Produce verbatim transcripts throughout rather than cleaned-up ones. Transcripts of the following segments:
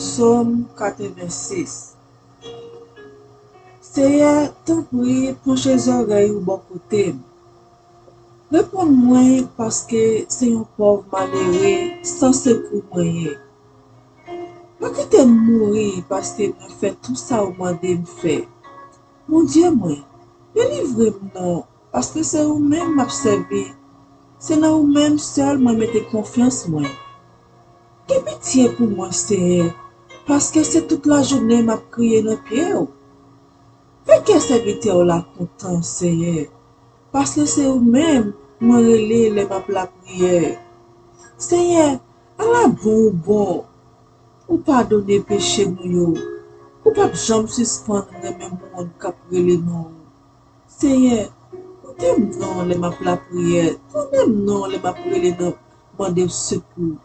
Sòm katrevensis. Seyè, tanpri, panche zòrèy ou bò kote m. Reponn mwen, paske se yon pòv malere san sekou mwen ye. Pa kite m mouri, paske mwen fè tou sa ou mande m fè. Bondye mwen, delivre m non, paske se ou menm m ap sèvi. Se nan ou menm sèl mwen mete konfyans mwen. Gen pitye pou mwen, Seyè, paske se tout lajounen m ap kriye nan pye w. Fè kè sèvitè w la kontan, Seyè, paske se ou menm mwen rele lè m ap lapriyè. Seyè, ala bon ou bon. Ou padone peche nou yo. Ou p ap janm sispann renmen moun k ap rele non ou. Seyè, koute m non lè m ap lapriyè. Tande m non lè m ap rele nan mande w sekou.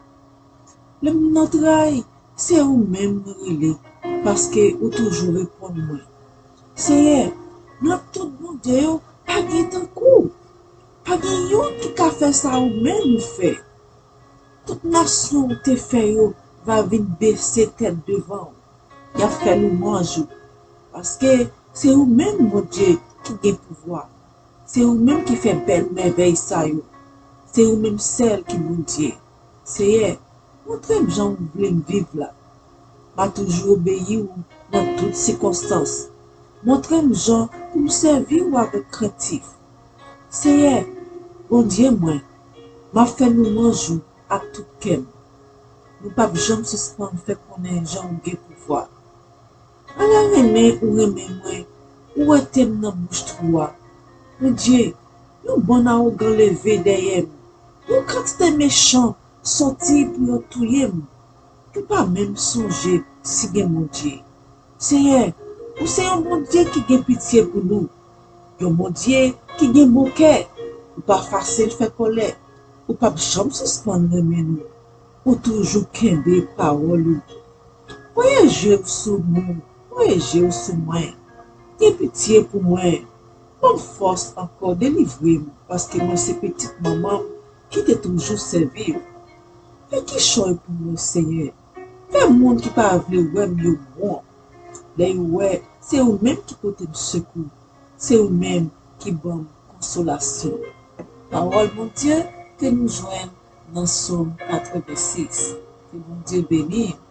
Lè m nan tray, se ou menm mwen rele, paske ou toujou reponn mwen. Seyè, nan tout bondye yo, pa gen tankou w. Pa gen youn ki ka fè sa ou menm ou fè. Tout nasyon ou te fè yo va vin bese tèt devan w. Y ap fè lwanj ou, paske se ou menm, Bondye, ki gen pouvwa. Se ou menm ki fè bèl mèvèy sa yo. Se ou menm sèl ki Bondye. Seyè, montre m jan ou vle m viv la. M a toujou obeyi w nan tout sikonstans. Montre m jan pou m sèvi w avèk krentif. Seyè, Bondye mwen, m ap fè lwanj ou ak tout kè m. Nou p ap janm sispann fè konnen jan ou gen pouvwa. Ala renmen ou renmen mwen, ou wete m nan bouch twou a. Bondye, yon bann awogan leve dèyè m. Yon kantite mechan sòti pou yo touye m. Yo pa menm sonje si gen Bondye. Seyè, ou se yon Bondye ki gen pitye pou nou. Yon Bondye ki gen bon kè. Ou pa fasil fè kòlè. Ou p ap janm sispann renmen nou. Ou toujou kenbe pawòl ou. Voye je w sou nou, voye je w sou mwen. Gen pitye pou mwen. Ban m fòs ankò, delivre m, paske mwen se pitit manman m ki te toujou sèvi w. Fè kichòy pou mwen, Seyè. Fè moun ki pa vle wè m yo wont. Lè yo wè, se ou menm ki pote m sekou. Se ou menm ki ban m konsolasyon. Pawòl Bondye ke nou jwenn nan Sòm katrevensis. Ke Bondye beni w.